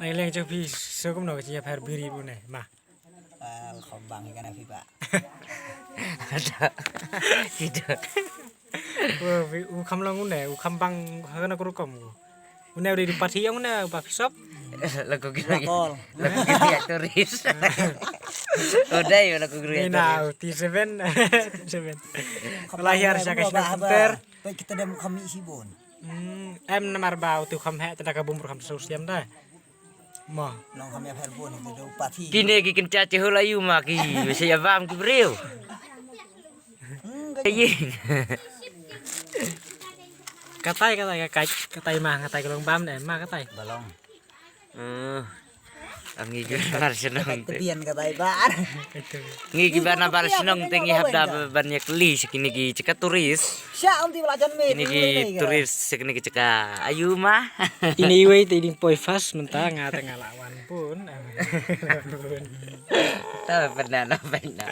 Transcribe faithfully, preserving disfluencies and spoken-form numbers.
Nai leng jong phi, so kumno ka jingïapher biri bun ne, ma. Al khom bang ikan api pak. Kita. U kham long une, u kham bang ha kana kuru kom u. Une u dei u pathi ïong une, u pa phisop. Lagu kira. Lagu kira turis. Udah ya lagu kira. Ina u T seven. T seven. Lahir sa ka shnong Kumter. Baik kita dem kami sibon. Hmm, em namar ba u tu kham hek, tanda ka bum kham sosiam da. Mo. Long kami api bon itu do pathi. Kine ki kyncha chehol ayu ma ki. Mesti ya bam ki briew. Ayi. Katai, katai, katai, katai ma, katai ka long bam ne, ma katai. Balong. Oh. Angi ki bar shnong te. Tebian katai bar. Ngi ki bar na bar shnong te ngi hap da ban ïakli sha kine ki jaka turis. Sha om ti bala jan me. Kine ki turis sha kine ki jaka. Ayu ma. Ini iwei te ding poi fast mynta nga te nga la wan bun. Ta pernah na pernah.